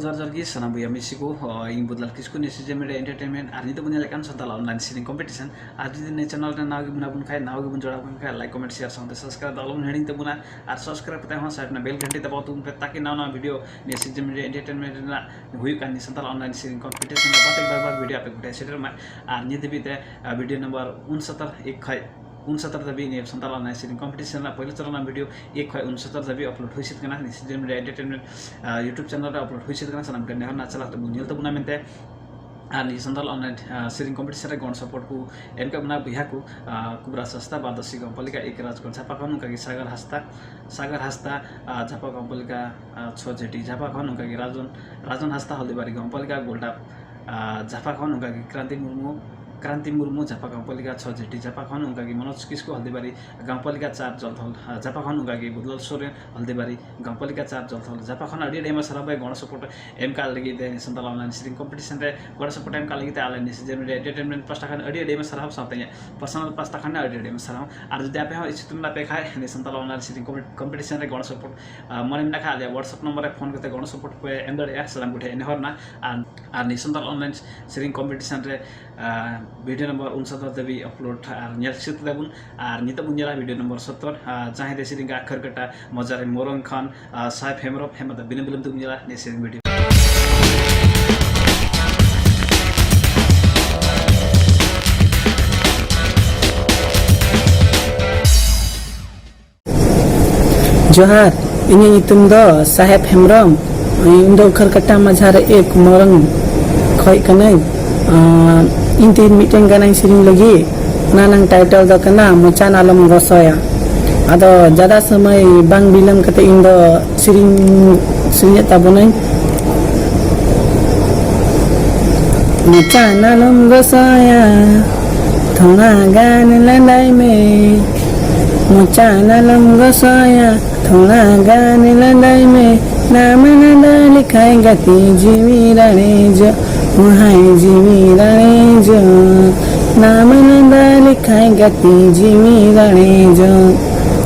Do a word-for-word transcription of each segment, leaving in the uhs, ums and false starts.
ᱡᱚᱦᱟᱨ ᱡᱚᱦᱟᱨ ᱜᱮ ᱥᱟᱱᱟᱢ ᱵᱚᱭᱦᱟ ᱢᱤᱥᱤ ᱠᱚ, ᱦᱚ, ᱤᱧ ᱵᱩᱫᱞᱟᱞ ᱠᱤᱥᱠᱩ, ᱱᱤᱭᱟᱹ ᱥᱤᱡᱮᱱ ᱢᱤᱰᱤᱭᱟ ᱮᱱᱴᱟᱨᱴᱮᱱᱢᱮᱱᱴ, ᱟᱨ ᱱᱤᱛᱚᱜ ᱵᱚᱱ ᱧᱮᱞᱮᱫ ᱠᱟᱱ ᱥᱟᱱᱛᱟᱲ ᱚᱱᱞᱟᱭᱤᱱ ᱥᱮᱨᱮᱧ ᱠᱚᱢᱯᱤᱴᱤᱥᱚᱱ᱾ ᱟᱨ ᱡᱩᱫᱤ ᱱᱤᱭᱟᱹ ᱪᱮᱱᱮᱞ ᱨᱮ ᱱᱟᱣᱟ ᱜᱮ ᱢᱮᱱᱟᱜ ᱵᱚᱱ ᱠᱷᱟᱱ, ᱱᱟᱣᱟ ᱜᱮᱵᱚᱱ ᱡᱚᱲᱟᱣ ᱵᱚᱱ ᱠᱷᱟᱱ, ᱞᱟᱭᱤᱠ, ᱠᱚᱢᱮᱱᱴ, ᱥᱮᱭᱟᱨ ᱥᱟᱶᱛᱮ ᱥᱟᱵᱥᱠᱨᱟᱭᱤᱵ ᱫᱚ ᱟᱞᱚᱵᱚᱱ ᱦᱤᱲᱤᱧ ᱛᱟᱵᱚᱱᱟ᱾ ᱟᱨ ᱥᱟᱵᱥᱠᱨᱟᱭᱤᱵ ᱠᱟᱛᱮ ᱦᱚᱸ ᱥᱟᱭᱤᱰ ᱨᱮᱱᱟᱜ ᱵᱮᱞ ᱜᱷᱟᱱᱴᱤ ᱫᱟᱵᱟᱣ ᱛᱟᱵᱚᱱ ᱯᱮ, ᱛᱟᱠᱤ ᱱᱟᱣᱟ ᱱᱟᱣᱟ ᱵᱷᱤᱰᱤᱭᱳ ᱱᱤᱭᱟᱹ ᱥᱤᱡᱮᱱ ᱢᱤᱰᱤᱭᱟ ᱮᱱᱴᱟᱨᱴᱮᱱᱢᱮᱱᱴ ᱨᱮᱱᱟᱜ ᱦᱩᱭᱩᱜ ᱠᱟᱱ ᱱᱤᱭᱟᱹ ᱥᱟᱱᱛᱟᱲ ᱚᱱᱞᱟᱭᱤᱱ ᱥᱮᱨᱮᱧ ᱠᱚᱢᱯᱤᱴᱤᱥᱚᱱ ᱨᱮ ᱯᱨᱚᱛᱮᱠ ᱵᱟᱨ ᱵᱟᱨ ᱵᱷᱤᱰᱤᱭᱳ ᱟᱯᱮ ᱠᱚᱴᱷᱮᱱ ᱥᱮᱴᱮᱨ ᱢᱟ᱾ ᱟᱨ ᱱᱤᱭᱟᱹ ᱫᱷᱟᱹᱵᱤᱡ ᱛᱮ, ᱟ, ᱵᱷᱤᱰᱤᱭᱳ ᱱᱟᱢᱵᱟᱨ ᱩᱱᱥᱚᱛᱛᱚᱨ ᱮᱠ ᱠᱷᱚᱡ ᱩᱱᱥᱚᱛᱛᱚᱨ ᱫᱷᱟᱹᱵᱤᱡ ᱱᱤᱭᱟᱹ ᱥᱟᱱᱛᱟᱲ ᱚᱱᱞᱟᱭᱤᱱ ᱥᱮᱨᱮᱧ ᱠᱚᱢᱯᱤᱴᱤᱥᱚᱱ ᱨᱮᱱᱟᱜ ᱯᱳᱭᱞᱳ ᱪᱚᱨᱚᱱ ᱨᱮᱱᱟᱜ ᱵᱷᱤᱰᱤᱭᱳ ᱮᱠ ᱠᱷᱚᱡ ᱩᱱᱥᱚᱛᱛᱚᱨ ᱫᱷᱟᱹᱵᱤᱡ ᱟᱯᱞᱳᱰ ᱦᱩᱭ ᱥᱟᱹᱛ ᱠᱟᱱᱟ ᱱᱤᱭᱟᱹ ᱥᱤᱡᱮᱱ ᱢᱤᱰᱤᱭᱟ ᱮᱱᱴᱟᱨᱴᱮᱱᱢᱮᱱᱴ, ᱟ, YouTube ᱪᱮᱱᱮᱞ ᱨᱮ ᱟᱯᱞᱳᱰ ᱦᱩᱭ ᱥᱟᱹᱛ ᱠᱟᱱᱟ᱾ ᱥᱟᱱᱟᱢ ᱠᱚ ᱱᱮᱦᱚᱨ ᱨᱮᱱᱟᱜ ᱪᱟᱞᱟᱣ ᱛᱮᱵᱚᱱ ᱧᱮᱞ ᱛᱟᱵᱚᱱᱟ ᱢᱮᱱᱛᱮ᱾ ᱟᱨ ᱱᱤᱭᱟᱹ ᱥᱟᱱᱛᱟᱲ ᱚᱱᱞᱟᱭᱤᱱ, ᱟ, ᱥᱮᱨᱮᱧ ᱠᱚᱢᱯᱤᱴᱤᱥᱚᱱ ᱨᱮ ᱜᱚᱲᱚ ᱥᱟᱯᱳᱨᱴ ᱠᱚ ᱮᱢ ᱠᱟᱜ ᱵᱚᱱᱟ ᱵᱚᱭᱦᱟ ᱠᱚ, ᱟ, ᱠᱩᱵᱨᱟ ᱥᱟᱥᱛᱟ, ᱵᱟᱨᱫᱚᱥᱤ ᱜᱟᱶᱯᱟᱞᱤᱠᱟ ᱮᱠ, ᱨᱟᱡᱽᱜᱚᱸᱡᱽ ᱡᱷᱟᱯᱟ ᱠᱷᱚᱱ, ᱚᱱᱠᱟ ᱜᱮ ᱥᱟᱜᱟᱨ ᱦᱟᱸᱥᱫᱟ, ᱥᱟᱜᱟᱨ ᱦᱟᱸᱥᱫᱟ, ᱟ, ᱡᱷᱟᱯᱟ ᱜᱟᱶᱯᱟᱞᱤᱠᱟ, ᱟ, ᱪᱷᱚ ᱡᱷᱤᱴᱤ ᱡᱷᱟᱯᱟ ᱠᱷᱚᱱ, ᱚᱱᱠᱟ ᱜᱮ ᱨᱟᱡᱚᱱ, ᱨᱟᱡᱚᱱ ᱦᱟᱸᱥᱫᱟ, ᱦᱚᱞᱫᱤᱵᱟᱨᱤ ᱜᱟᱶᱯᱟᱞᱤᱠᱟ ᱜᱳᱞᱰᱟᱯ, ᱟ, ᱡᱷᱟᱯᱟ ᱠᱷᱚᱱ, ᱚᱱᱠᱟ ᱜᱮ ᱠᱨᱟᱱᱛᱤ ᱢᱩᱨᱢᱩ, ᱠᱨᱟᱱᱛᱤ ᱢᱩᱨᱢᱩ ᱡᱷᱟᱯᱟ ᱜᱟᱶᱯᱟᱞᱤᱠᱟ ᱪᱷᱚ ᱡᱷᱤᱴᱤ ᱡᱷᱟᱯᱟ ᱠᱷᱚᱱ, ᱚᱱᱠᱟ ᱜᱮ ᱢᱚᱱᱳᱡᱽ ᱠᱤᱥᱠᱩ, ᱦᱚᱞᱫᱤᱵᱟᱨᱤ ᱜᱟᱶᱯᱟᱞᱤᱠᱟ ᱪᱟᱨ ᱡᱚᱞᱛᱷᱚᱞ, ᱟ, ᱡᱷᱟᱯᱟ ᱠᱷᱚᱱ, ᱚᱱᱠᱟ ᱜᱮ ᱵᱩᱫᱞᱟᱞ ᱥᱚᱨᱮᱱ, ᱦᱚᱞᱫᱤᱵᱟᱨᱤ ᱜᱟᱶᱯᱟᱞᱤᱠᱟ ᱪᱟᱨ ᱡᱚᱞᱛᱷᱚᱞ ᱡᱷᱟᱯᱟ ᱠᱷᱚᱱ ᱟᱹᱰᱤ ᱟᱹᱰᱤ ᱟᱭᱢᱟ ᱥᱟᱨᱦᱟᱣ ᱵᱷᱟᱭ ᱜᱚᱲᱚ ᱥᱚᱯᱚᱦᱚᱫ ᱮᱢ ᱠᱟᱜ ᱞᱟᱹᱜᱤᱫ ᱛᱮ ᱱᱤᱭᱟᱹ ᱥᱟᱱᱛᱟᱲ ᱚᱱᱞᱟᱭᱤᱱ ᱥᱮᱨᱮᱧ ᱠᱚᱢᱯᱤᱴᱤᱥᱚᱱ ᱨᱮ ᱜᱚᱲᱚ ᱥᱚᱯᱚᱦᱚᱫ ᱮᱢ ᱠᱟᱜ ᱞᱟᱹᱜᱤᱫ ᱛᱮ ᱟᱞᱮ ᱱᱤᱭᱟᱹ ᱥᱤᱡᱮᱱ ᱢᱤᱰᱤᱭᱟ ᱮᱱᱴᱟᱨᱴᱮᱱᱢᱮᱱᱴ ᱯᱟᱥᱴᱟ ᱠᱷᱚᱱ ᱟᱹᱰᱤ ᱟᱹᱰᱤ ᱟᱭᱢᱟ ᱥᱟᱨᱦᱟᱣ, ᱥᱟᱶᱛᱮ ᱤᱧᱟᱹᱜ ᱯᱟᱨᱥᱚᱱᱟᱞ ᱯᱟᱥᱴᱟ ᱠᱷᱚᱱ ᱟᱹᱰᱤ ᱟᱹᱰᱤ ᱟᱭᱢᱟ ᱥᱟᱨᱦᱟᱣ᱾ ᱟᱨ ᱡᱩᱫᱤ ᱟᱯᱮ ᱦᱚᱸ ᱤᱪᱪᱷᱩᱠ ᱢᱮᱱᱟᱜ ᱯᱮ ᱠᱷᱟᱡ ᱱᱤᱭᱟᱹ ᱥᱟᱱᱛᱟᱲ ᱚᱱᱞᱟᱭᱤᱱ ᱥᱮᱨᱮᱧ ᱠᱚᱢᱯᱤᱴᱤᱥᱚᱱ ᱨᱮ ᱜᱚᱲᱚ ᱥᱚᱯᱚᱦᱚᱫ, ᱟ, ᱢᱚᱱᱮ ᱢᱮᱱᱟᱜ ᱠᱷᱟᱡ ᱟᱞᱮᱭᱟᱜ WhatsApp ᱱᱚᱢᱵᱚᱨ ᱨᱮ ᱯᱷᱳᱱ ᱠᱟᱛᱮ ᱜᱚᱲᱚ ᱥᱚᱯᱚᱦᱚᱫ ᱯᱮ ᱮᱢ ᱫᱟᱲᱮᱭᱟᱜᱼᱟ, ᱥᱟᱱᱟᱢ ᱠᱚᱴᱷᱮᱱ ᱱᱮᱦᱚᱨ ᱨᱮᱱᱟᱜ᱾ ᱟᱨ, ᱟᱨ ᱱᱤᱭᱟᱹ ᱥᱟᱱᱛᱟᱲ ᱚᱱᱞᱟᱭᱤᱱ ᱥᱮᱨᱮᱧ ᱠᱚᱢᱯᱤᱴᱤᱥᱚᱱ ᱨᱮ, ᱟ, ᱵᱷᱤᱰᱤᱭᱳ ᱱᱚᱢᱵᱚᱨ ᱩᱱᱥᱚᱛᱛᱚᱨ ᱫᱷᱟᱹᱵᱤᱡ ᱟᱯᱞᱳᱰ ᱟᱨ ᱧᱮᱞ ᱥᱟᱹᱛ ᱛᱟᱵᱚᱱ᱾ ᱟᱨ ᱱᱤᱛᱚᱜ ᱵᱚᱱ ᱧᱮᱞᱟ ᱵᱷᱤᱰᱤᱭᱳ ᱱᱚᱢᱵᱚᱨ ᱥᱚᱛᱛᱚᱨ, ᱟ, ᱡᱟᱦᱟᱸᱭ ᱫᱚ ᱥᱮᱨᱮᱧ ᱠᱟᱜ ᱠᱷᱟᱹᱨᱠᱟᱴᱟ ᱢᱚᱡᱟᱨᱮ ᱢᱚᱨᱚᱝ ᱠᱷᱟᱱ, ᱟ, ᱥᱟᱦᱮᱵ ᱦᱮᱢᱵᱨᱚᱢ, ᱦᱮᱢ ᱟᱫᱚ ᱵᱤᱱᱟᱹ ᱵᱤᱞᱚᱢ ᱛᱮᱵᱚᱱ ᱧᱮᱞᱟ ᱱᱤᱭᱟᱹ ᱥᱮᱨᱮᱧ ᱵᱷᱤᱰᱤᱭᱳ᱾ ᱡᱚᱦᱟᱨ, ᱤᱧᱟᱹᱜ ᱧᱩᱛᱩᱢ ᱫᱚ ᱥᱟᱦᱮᱵ ᱦᱮᱢᱵᱨᱚᱢ᱾ ᱤᱧ ᱫᱚ ᱠᱷᱟᱹᱨᱠᱟᱴᱟ ᱢᱟᱡᱷᱟᱨ ᱮᱠ ᱢᱚᱨᱚᱝ ᱠᱷᱚᱡ ᱠᱟᱹᱱᱟᱹᱧ᱾ ᱟᱨ ᱤᱧ ᱛᱮᱦᱮᱧ ᱢᱤᱫᱴᱮᱱ ᱜᱟᱱᱟᱧ ᱥᱮᱨᱮᱧ ᱞᱟᱹᱜᱤᱫ, ᱚᱱᱟ ᱨᱮᱱᱟᱜ ᱴᱟᱭᱴᱮᱞ ᱫᱚ ᱠᱟᱱᱟ ᱢᱚᱪᱟ ᱱᱟᱞᱚᱢ ᱜᱚᱥᱚᱭᱟ᱾ ᱟᱫᱚ ᱡᱟᱫᱟ ᱥᱚᱢᱚᱭ ᱵᱟᱝ ᱵᱤᱞᱚᱢ ᱠᱟᱛᱮ ᱤᱧ ᱫᱚ ᱥᱮᱨᱮᱧ, ᱥᱮᱨᱮᱧᱮᱫ ᱛᱟᱵᱚᱱᱟᱹᱧ᱾ ᱢᱚᱪᱟ ᱱᱟᱞᱚᱢ ᱜᱚᱥᱚᱭᱟ, ᱛᱷᱚᱲᱟ ᱜᱟᱱ ᱞᱟᱸᱫᱟᱭ ᱢᱮ᱾ ᱢᱚᱪᱟ ᱱᱟᱞᱚᱢ ᱜᱚᱥᱚᱭᱟ, ᱛᱷᱚᱲᱟ ᱜᱟᱱ ᱞᱟᱸᱫᱟᱭ ᱢᱮ᱾ ᱱᱟᱢ ᱞᱟᱸᱫᱟ ᱞᱮᱠᱷᱟᱡ ᱜᱟᱛᱮ ᱡᱤᱣᱤ ᱨᱟᱲᱮᱡᱚᱜ, ᱢᱚᱦᱟᱭ ᱡᱤᱣᱤ ᱨᱟᱲᱮᱡᱚᱜ᱾ ᱱᱟᱢ ᱞᱟᱸᱫᱟ ᱞᱮᱠᱷᱟᱡ ᱜᱟᱛᱮ ᱡᱤᱣᱤ ᱨᱟᱲᱮᱡᱚᱜ᱾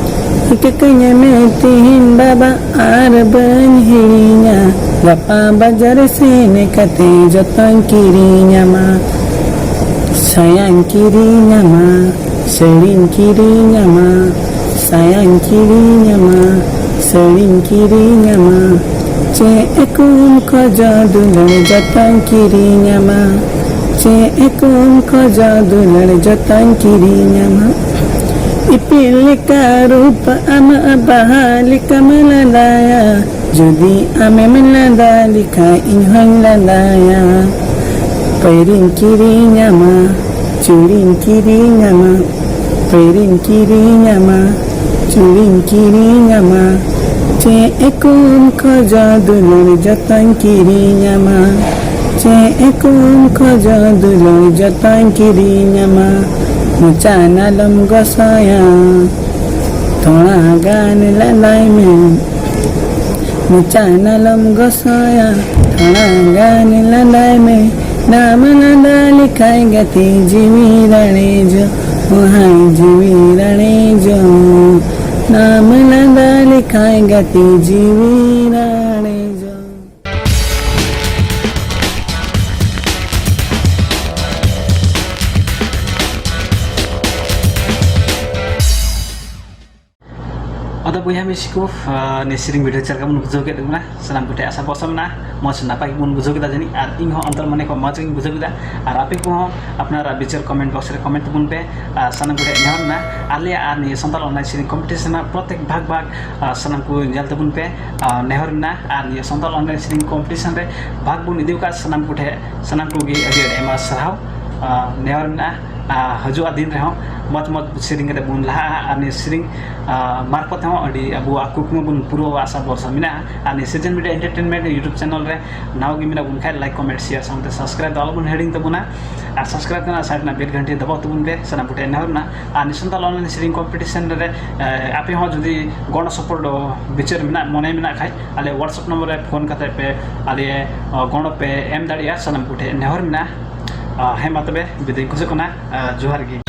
ᱤᱠᱟᱹ ᱠᱟᱹᱧ ᱢᱮ ᱛᱤᱦᱤᱧ ᱵᱟᱵᱟ ᱟᱨ ᱵᱟᱹᱧ ᱦᱤᱲᱤᱧᱟ᱾ ᱜᱟᱯᱟ ᱵᱟᱡᱟᱨ ᱥᱮᱱ ᱠᱟᱛᱮ ᱡᱚᱛᱚᱧ ᱠᱤᱨᱤᱧᱟᱢᱟ᱾ ᱥᱟᱭᱟᱧ ᱠᱤᱨᱤᱧᱟᱢᱟ, ᱥᱟᱹᱲᱤᱧ ᱠᱤᱨᱤᱧᱟᱢᱟ, ᱥᱟᱭᱟᱧ ᱠᱤᱨᱤᱧᱟᱢᱟ, ᱥᱟᱹᱲᱤᱧ ᱠᱤᱨᱤᱧᱟᱢᱟ᱾ ᱪᱮᱫ ᱠᱚᱢ ᱠᱷᱚᱡᱚᱜ ᱫᱩᱞᱟᱹᱲ ᱡᱚᱛᱚᱧ ᱠᱤᱨᱤᱧᱟᱢᱟ᱾ ᱪᱮᱫ ᱠᱚᱢ ᱠᱷᱚᱡᱚᱜ ᱫᱩᱞᱟᱹᱲ ᱡᱚᱛᱚᱧ ᱠᱤᱨᱤᱧᱟᱢᱟ᱾ ᱤᱯᱤᱞ ᱞᱮᱠᱟ ᱨᱩᱯ ᱟᱢᱟᱜ ᱵᱟᱦᱟ ᱞᱮᱠᱟᱢ ᱞᱟᱸᱫᱟᱭᱟ᱾ ᱡᱩᱫᱤ ᱟᱢᱮᱢ ᱞᱟᱸᱫᱟ ᱞᱮᱠᱷᱟᱡ ᱤᱧ ᱦᱚᱸᱧ ᱞᱟᱸᱫᱟᱭᱟ᱾ ᱯᱟᱹᱭᱨᱤᱧ ᱠᱤᱨᱤᱧᱟᱢᱟ, ᱪᱩᱲᱤᱧ ᱠᱤᱨᱤᱧᱟᱢᱟ, ᱯᱟᱹᱭᱨᱤᱧ ᱠᱤᱨᱤᱧᱟᱢᱟ, ᱪᱩᱲᱤᱧ ᱠᱤᱨᱤᱧᱟᱢᱟ᱾ ᱪᱮᱫ ᱠᱚᱢ ᱠᱷᱚᱡᱚᱜ ᱫᱩᱞᱟᱹᱲ ᱡᱚᱛᱚᱧ ᱠᱤᱨᱤᱧᱟᱢᱟ᱾ ᱪᱮᱫ ᱠᱚᱢ ᱠᱷᱚᱡᱚᱜ ᱫᱩᱞᱟᱹᱲ ᱡᱚᱛᱚᱧ ᱠᱤᱨᱤᱧᱟᱢᱟ᱾ ᱢᱚᱪᱟ ᱱᱟᱞᱚᱢ ᱜᱚᱥᱚᱭᱟ, ᱛᱷᱚᱲᱟ ᱜᱟᱱ ᱞᱟᱸᱫᱟᱭ ᱢᱮ᱾ ᱢᱚᱪᱟ ᱱᱟᱞᱚᱢ ᱜᱚᱥᱚᱭᱟ, ᱛᱷᱚᱲᱟ ᱜᱟᱱ ᱞᱟᱸᱫᱟᱭ ᱢᱮ᱾ ᱱᱟᱢ ᱞᱟᱸᱫᱟ ᱞᱮᱠᱷᱟᱡ ᱜᱟᱛᱮ ᱡᱤᱣᱤ ᱨᱟᱲᱮᱡᱚᱜ, ᱦᱟᱭ ᱡᱤᱣᱤ ᱨᱟᱲᱮᱡᱚᱜ᱾ ᱱᱟᱢ ᱞᱟᱸᱫᱟ ᱞᱮᱠᱷᱟᱡ ᱜᱟᱛᱮ ᱡᱤᱣᱤ ᱨᱟᱲᱮᱡᱚᱜ᱾ ᱟᱫᱚ ᱵᱚᱭᱦᱟ ᱢᱤᱥᱤ ᱠᱚ, ᱟᱨ ᱱᱤᱭᱟᱹ ᱥᱮᱨᱮᱧ ᱵᱷᱤᱰᱤᱭᱳ ᱪᱮᱫ ᱞᱮᱠᱟ ᱵᱚᱱ ᱵᱩᱡᱷᱟᱹᱣ ᱠᱮᱫ ᱛᱟᱵᱚᱱᱟ? ᱥᱟᱱᱟᱢ ᱠᱚᱴᱷᱮᱱ ᱟᱥᱟ ᱵᱷᱚᱨᱥᱟ ᱢᱮᱱᱟᱜᱼᱟ, ᱢᱚᱡᱽ ᱱᱟᱯᱟᱭ ᱜᱮᱵᱚᱱ ᱵᱩᱡᱷᱟᱹᱣ ᱠᱮᱫᱟ ᱡᱟᱹᱱᱤᱡ, ᱟᱨ ᱤᱧ ᱦᱚᱸ ᱚᱱᱛᱚᱨ ᱢᱚᱱᱮ ᱠᱷᱚᱱ ᱢᱚᱡᱽ ᱜᱤᱧ ᱵᱩᱡᱷᱟᱹᱣ ᱠᱮᱫᱟ᱾ ᱟᱨ ᱟᱯᱮ ᱠᱚᱦᱚᱸ ᱟᱯᱱᱟᱨᱟᱜ ᱵᱤᱪᱟᱹᱨ ᱠᱚᱢᱮᱱᱴ ᱵᱚᱠᱥ ᱨᱮ ᱠᱚᱢᱮᱱᱴ ᱛᱟᱵᱚᱱ ᱯᱮ᱾ ᱟᱨ ᱥᱟᱱᱟᱢ ᱠᱚᱴᱷᱮᱱ ᱱᱮᱦᱚᱨ ᱢᱮᱱᱟᱜᱼᱟ, ᱟᱞᱮᱭᱟᱜ ᱟᱨ ᱱᱤᱭᱟᱹ ᱥᱟᱱᱛᱟᱲ ᱚᱱᱞᱟᱭᱤᱱ ᱥᱮᱨᱮᱧ ᱠᱚᱢᱯᱤᱴᱤᱥᱚᱱ ᱨᱮᱱᱟᱜ ᱯᱨᱚᱛᱮᱠ ᱵᱷᱟᱜᱽ ᱵᱷᱟᱜᱽ, ᱟᱨ ᱥᱟᱱᱟᱢ ᱠᱚ ᱧᱮᱞ ᱛᱟᱵᱚᱱ ᱯᱮ᱾ ᱟᱨ ᱱᱮᱦᱚᱨ ᱢᱮᱱᱟᱜᱼᱟ, ᱟᱨ ᱱᱤᱭᱟᱹ ᱥᱟᱱᱛᱟᱲ ᱚᱱᱞᱟᱭᱤᱱ ᱥᱮᱨᱮᱧ ᱠᱚᱢᱯᱤᱴᱤᱥᱚᱱ ᱨᱮ ᱵᱷᱟᱜᱽ ᱵᱚᱱ ᱤᱫᱤ ᱟᱠᱟᱫ ᱥᱟᱱᱟᱢ ᱠᱚᱴᱷᱮᱱ, ᱥᱟᱱᱟᱢ ᱠᱚᱜᱮ ᱟᱹᱰᱤ ᱟᱹᱰᱤ ᱟᱭᱢᱟ ᱥᱟᱨᱦᱟᱣ᱾ ᱟᱨ ᱱᱮᱦᱚᱨ ᱢᱮᱱᱟᱜᱼᱟ, ᱟᱨ ᱦᱤᱡᱩᱜᱼᱟ ᱫᱤᱱ ᱨᱮᱦᱚᱸ ᱢᱚᱡᱽ ᱢᱚᱡᱽ ᱥᱮᱨᱮᱧ ᱠᱟᱛᱮ ᱵᱚᱱ ᱞᱟᱦᱟᱜᱼᱟ, ᱟᱨ ᱱᱤᱭᱟᱹ ᱥᱮᱨᱮᱧ, ᱟᱨ ᱢᱟᱨᱯᱷᱚᱛ ᱦᱚᱸ ᱟᱹᱰᱤ ᱟᱵᱚᱣᱟᱜ ᱠᱩᱠᱢᱩ ᱵᱚᱱ ᱯᱩᱨᱟᱹᱣᱟ, ᱟᱥᱟ ᱵᱷᱚᱨᱥᱟ ᱢᱮᱱᱟᱜᱼᱟ᱾ ᱟᱨ ᱱᱤᱭᱟᱹ ᱥᱤᱡᱮᱱ ᱢᱤᱰᱤᱭᱟ ᱮᱱᱴᱟᱨᱴᱮᱱᱢᱮᱱᱴ YouTube ᱪᱮᱱᱮᱞ ᱨᱮ ᱱᱟᱣᱟ ᱜᱮ ᱢᱮᱱᱟᱜ ᱵᱚᱱ ᱠᱷᱟᱡ, ᱞᱟᱭᱤᱠ, ᱠᱚᱢᱮᱱᱴ, ᱥᱮᱭᱟᱨ ᱥᱟᱶᱛᱮ ᱥᱟᱵᱥᱠᱨᱟᱭᱤᱵ ᱫᱚ ᱟᱞᱚ ᱵᱚᱱ ᱦᱤᱲᱤᱧ ᱛᱟᱵᱚᱱᱟ᱾ ᱟᱨ ᱥᱟᱵᱥᱠᱨᱟᱭᱤᱵ ᱠᱟᱱᱟ ᱥᱟᱭᱤᱰ ᱨᱮᱱᱟᱜ ᱵᱮᱞ ᱜᱷᱟᱱᱴᱤ ᱫᱟᱵᱟᱣ ᱛᱟᱵᱚᱱ ᱯᱮ, ᱥᱟᱱᱟᱢ ᱠᱚᱴᱷᱮᱱ ᱱᱮᱦᱚᱨ ᱢᱮᱱᱟᱜᱼᱟ᱾ ᱟᱨ ᱱᱤᱭᱟᱹ ᱥᱟᱱᱛᱟᱲ ᱚᱱᱞᱟᱭᱤᱱ ᱥᱮᱨᱮᱧ ᱠᱚᱢᱯᱤᱴᱤᱥᱚᱱ ᱨᱮ, ᱮ, ᱟᱯᱮ ᱦᱚᱸ ᱡᱩᱫᱤ ᱜᱚᱲᱚ ᱥᱚᱯᱚᱦᱚᱫ ᱵᱤᱪᱟᱹᱨ ᱢᱮᱱᱟᱜ, ᱢᱚᱱᱮ ᱢᱮᱱᱟᱜ ᱠᱷᱟᱡ, ᱟᱞᱮ WhatsApp ᱱᱚᱢᱵᱚᱨ ᱨᱮ ᱯᱷᱳᱱ ᱠᱟᱛᱮ ᱯᱮ ᱟᱞᱮ, ᱚ, ᱜᱚᱲᱚ ᱯᱮ ᱮᱢ ᱫᱟᱲᱮᱭᱟᱜᱼᱟ᱾ ᱥᱟᱱᱟᱢ ᱠᱚᱴᱷᱮᱱ ᱱᱮᱦᱚᱨ ᱢᱮᱱᱟᱜᱼᱟ᱾ ᱟ, ᱦᱮᱸ, ᱢᱟ ᱛᱚᱵᱮ ᱵᱤᱫᱟᱹᱭ ᱠᱷᱚᱡᱚᱜ ᱠᱟᱱᱟ᱾ ᱟ, ᱡᱚᱦᱟᱨ ᱜᱮ᱾